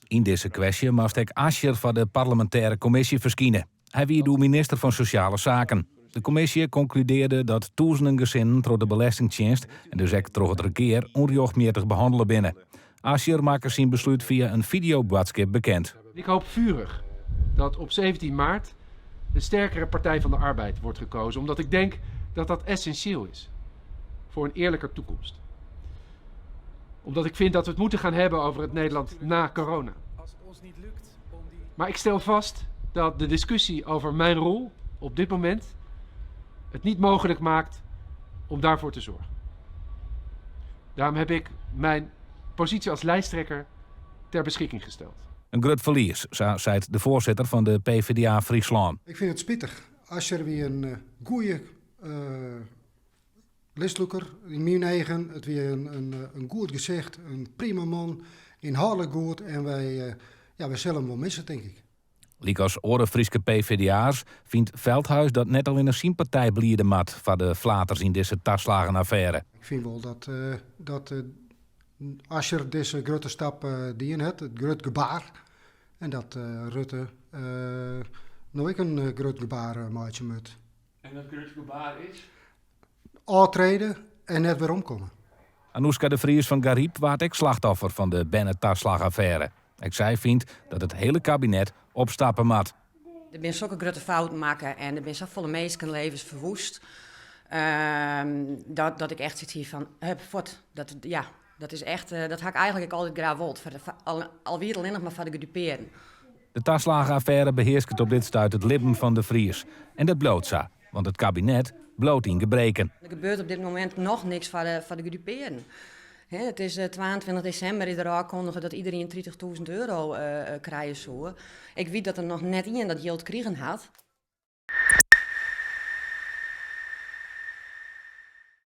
Yn dizze kwestje moast ek Asscher foar de parlemintêre kommisje ferskine. Hy wie doe minister fan Sosjale Saken. De kommisje konkludearde dat tûzenen gesinnen troch de belestingtsjinst en dus ek troch it regear ûnrjochtmjittich behannele binne. Asscher makke syn beslút fia in fideoboadskip bekend. Ik hoop vurig dat op 17 maart een sterkere Partij van de Arbeid wordt gekozen, omdat ik denk dat dat essentieel is voor een eerlijker toekomst. Omdat ik vind dat we het moeten gaan hebben over het Nederland na corona. Maar ik stel vast dat de discussie over mijn rol op dit moment het niet mogelijk maakt om daarvoor te zorgen. Daarom heb ik mijn positie als lijsttrekker ter beschikking gesteld. In grut ferlies, sa seit de foarsitter fan de PvdA Fryslân. Ik fyn it spitich. Asscher wie in goede listlûker yn myn eagen. It wie in goed gesicht, in prima man, ynhâldlik goed en wy, ja, wy sille him wol misse, tink ik. Lykas oare Fryske PvdA'ers fynt Veldhuis dat net allinnich syn partij bliede moat foar de flaters yn dizze taslagenaffêre. Ik fyn wol dat dat Asscher dizze grutte stap dien hat, it grut gebaar, en dat Rutte no ek in grut gebaar meitsje moat. En dat grut gebaar is? Ôftrede en net weromkomme. Anouska de Vries fan Garyp waard ek slachtoffer fan de bernetaslagaffêre. Ek sy fynt dat it hiele kabinet opstappe moat. Der binne sokke grutte fouten makke en der binne safolle minskenlevens ferwoest. Dat ik echt sit hie fan, hup, fuort. Dat, ja, dat is echt, dat ha ik eigenlik ek altyd graach wold. Al wie it allinnich mar foar de gedupearden. De taslagenaffêre behearsket op dit stuit it libben fan de Fries. En dat bliuwt sa, want it kabinet bliuwt yn gebreken. Der gebeurt op dit momint noch niks foar de gedupearden. It is 22 desimber is der ôfkondige dat iderien 30.000 euro krije soe. Ik wit dat der noch net ien dat jild krigen hat.